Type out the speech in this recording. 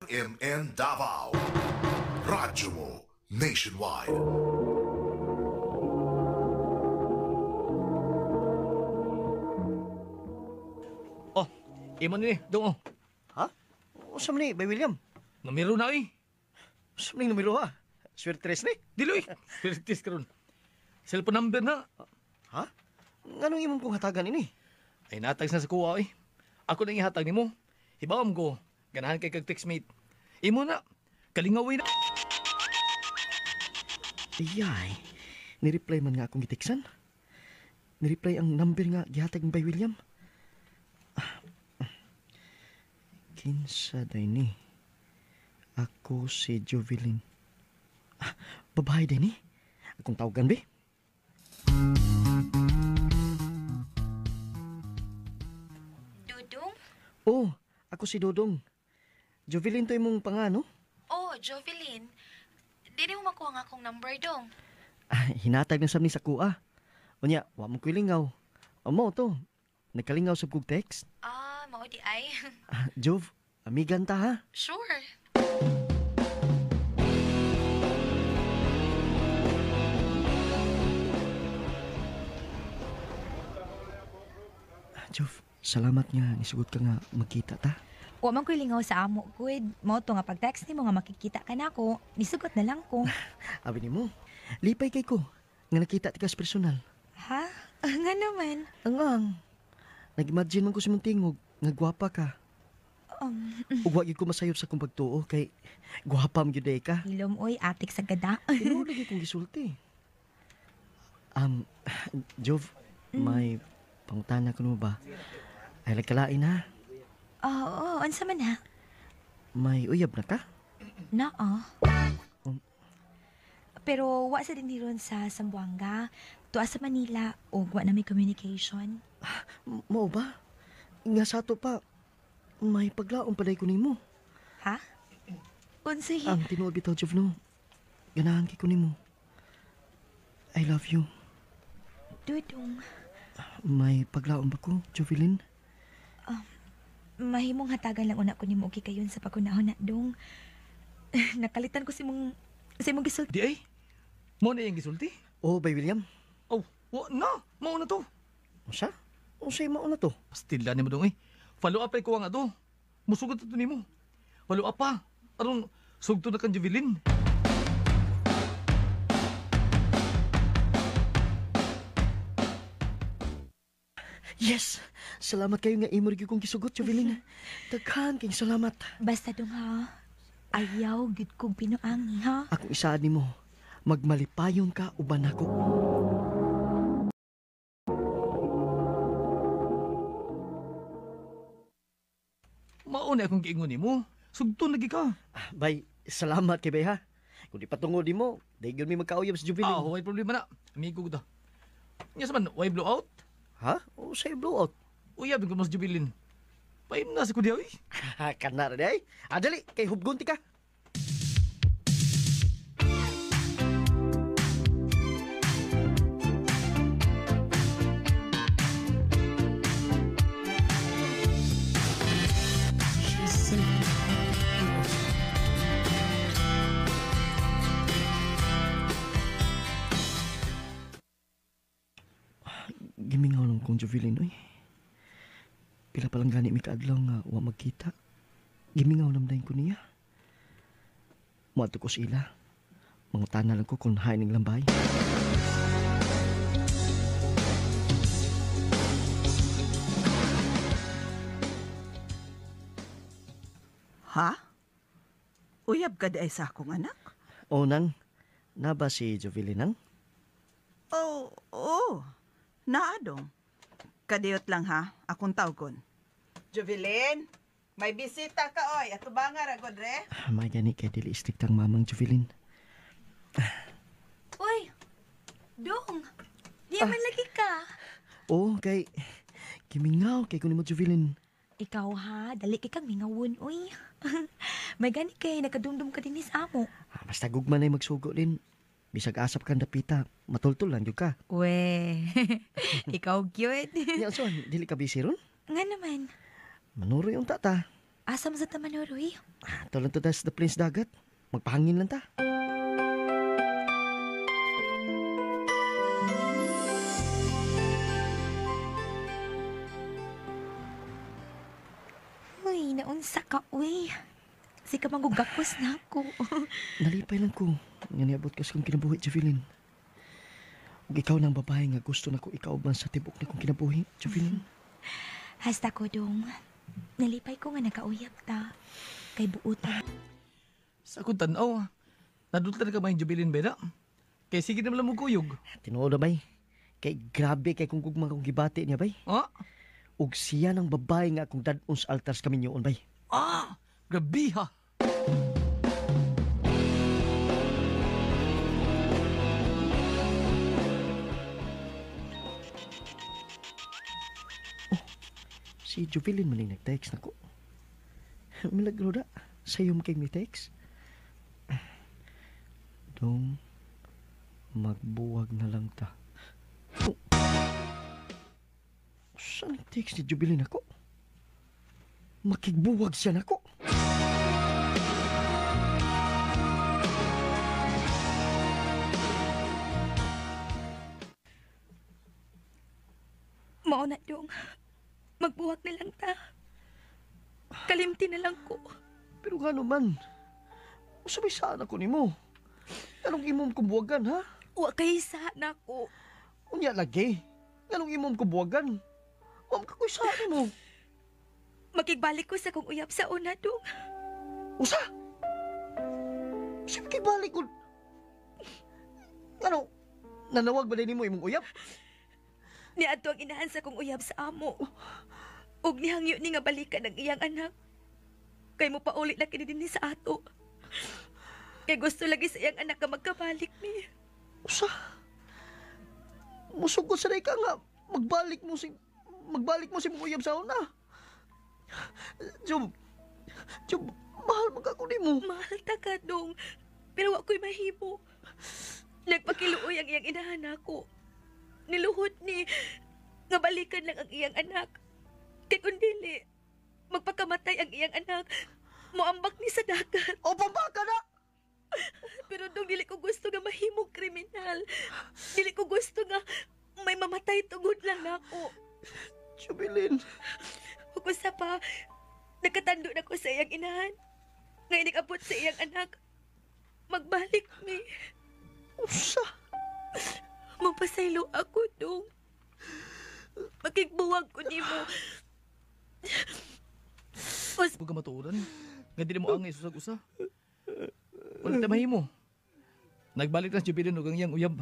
RMN Davao. Radyo mo nationwide. Oh, imo ni dong oh. Ha? Unsa man ni, Bay William? Numero na oy. Unsa man ning numero ha? Swertres ni? Dili oy. Swertes karon. Cellphone number na. Ha? Nganong imong kong hatagan ini? Ay natag na sa kuha oy. Ako nang ihatag nimo. Hibawom ko. Ganahan kay kag textmate. Imo na. Kalingaway na. Ayay. Ni-reply man nga akong giteksan. Ni-reply ang number nga gihatag ni Bay William. Ah, ah. Kinsa day ni? Ako si Jovelyn. Ah, babae day ni? Akong tawagan be? Dudong? Oh, ako si Dodong. Jovelyn to imong pangano? Oh, Jovelyn. Dili mo makuha nga akong number dong. Ah, hinatag na sab ni sa kuha. Unya, wa mo kuy lingaw. Amo to. Nagkalingaw sa kog text. Ah, mao di ay. Ah, Jov, amigan ta ha. Sure. Ah, Jov, salamat nga nisugot ka nga magkita ta. Wa man ko'y lingaw sa amo, good. Mao to nga pag-text nimo nga makikita ka nako, nisugot na lang ko. Abi nimo, lipay kay ko nga nakita ti ka sa personal. Ha? Nga naman. Ang ang. Nag-imagine man ko sa imong tingog nga gwapa ka. Ug wa gyud ko masayop sa akong pagtuo kay gwapa man gyud diay ka. Hilom oy, atik sa gada. Tinuod lagi kong gisulti. Jov, may pangutana ko nimo ba? Ay nagkalain ha. Oo, unsa man ha? May uyab na ka? Naa. Pero wa sa din ron sa Zamboanga, tuwa sa Manila ug wa na may communication. Mao ba? Nga sa ato pa, may paglaom paday ko nimo. Ha? Unsay? Ang tinuod bitaw, Jov, no? Ganahan kay ko nimo. I love you. Dudong, May paglaom ba ko, Jovelyn? Mahimong hatagan lang una ko nimo og kayon sa pagunahon na dong. Nakalitan ko si mong gisulti. Di ay. Mo na iyang gisulti. Oh, Bay William. Oh, wa na. Mao na to. Unsa? Unsay mao na to? Pastila nimo dong eh. Follow up ay ko nga to. Musugot to nimo. Follow up pa. Aron sugto na kang Jovelyn. Yes! Salamat kayo nga imo gyud kong gisugot, Jovelyn. Daghan kayong salamat. Basta dong ha. Ayaw gyud kong pinuangi ha. Akong isaad nimo, magmalipayon ka uban nako. Mao na akong giingon nimo. Sugto na gyud ka. Ah, bay, salamat kay bay ha. Kung di patungod nimo, di gyud mi magkauyab sa Jovelyn. Ah, way problema na. Amigo ko ta. Nya sa man, way blowout? Ha? O say blowout? Uyab ko mas Jovelyn. Paim na sa kudiya oy. Kana ra day. Ah, dali, kay hubgon ti ka. Gimingaw lang kong Jovelyn, oy. Pila pa lang gani mi kaadlaw nga wa magkita. Gimingaw lang dayon ko niya. Muadto ko sa ila. Mangutana lang ko kung hain ning lambay. Ha? Uyab ka di ay sa akong anak? O nang, na ba si Jovelyn nang? Oo, oh, naadong. Kadiyot lang ha, akong tawgon. Jovelyn, may bisita ka oy. Ato ba nga ragod re? May gani kay dili istriktang mamang Jovelyn. Uy, dong. Di man lagi ka. Oo, kay gimingaw kay kuno mo Jovelyn. Ikaw ha, dali kay kang mingawon uy. May gani kay nakadumdum ka dinhi sa amo. Ah, basta gugma na magsugo din. Bisag asap kang dapita, matultol lang gyud ka. We, ikaw gyud. Nya so, dili ka busy ron? Nga naman. Manuroy unta ta. Asa man sa tamanoroy? Tulan to sa The Plains dagat. Magpahangin lang ta. Uy, naunsa ka, uy. Sige manggugakos na ako. Nalipay lang ko. Nga niabot ka sa kong kinabuhi, Jovelyn. Ug ikaw nang babae nga gusto na ko ikauban sa tibok na kong kinabuhi, Jovelyn. Hasta ko dong. Nalipay ko nga nakauyab ta. Kay buutan. Sa akong tanaw, nadultan ka ba yung Jubilin ba na? Kay sige naman lang mo kuyog. Tinuod na bay. Kay grabe kay kung gugma kong gibati niya bay. Ah? Ug siya ng babae nga akong dad-on sa altar sa kaminyoon bay. Ah! Grabe ha! Si Jovelyn man yung nag-text nako. Milagro na. Sa iyo kay may text. Dong, magbuwag na lang ta. Oh. Saan ang text ni Jovelyn ako? Makigbuwag siya nako. Mao na dong. Magbuwag na lang ta. Kalimti na lang ko. Pero nga naman, usabay saan ako nimo? Anong imong kumbuwagan, ha? Wa kay sa na ko. Unya lagi. Anong imong kumbuwagan? Wa man kakoy saan mo. Makigbalik ko sa kong uyab sa una dong. Usa! Sige, balik ko. Ano? Nanawag ba din nimo imong uyab? Niadto ang inahan sa kong uyab sa amo. Ug nihangyo ni nga balikan ang iyang anak. Kay mo pauli na kini dinhi sa ato. Kay gusto lagi sa iyang anak nga magkabalik ni. Usa! Musugod sa ka nga magbalik mo si imong uyab sa una. Job, Job, mahal man ka ko nimo. Mahal ta ka dong. Pero wa ko'y mahimo. Nagpakiluoy ang iyang inahan ako. Niluhod ni nga balikan lang ang iyang anak. Kay kun dili, magpakamatay ang iyang anak. Moambak ni sa dagat. O pambaka na! Pero dong dili ko gusto nga mahimong kriminal. Dili ko gusto nga may mamatay tungod lang nako. Jubilin. Ug usa pa, nakatando na ko sa iyang inahan. Nga inikabot sa iyang anak. Magbalik mi. Usa! Mapasaylo ako dong. Makigbuwag ko nimo. Us Huwag ka matuuran. Nga dili mo angay susag usa. Wala ta mahimo. Nagbalik na si Jubilin ug ang iyang uyab.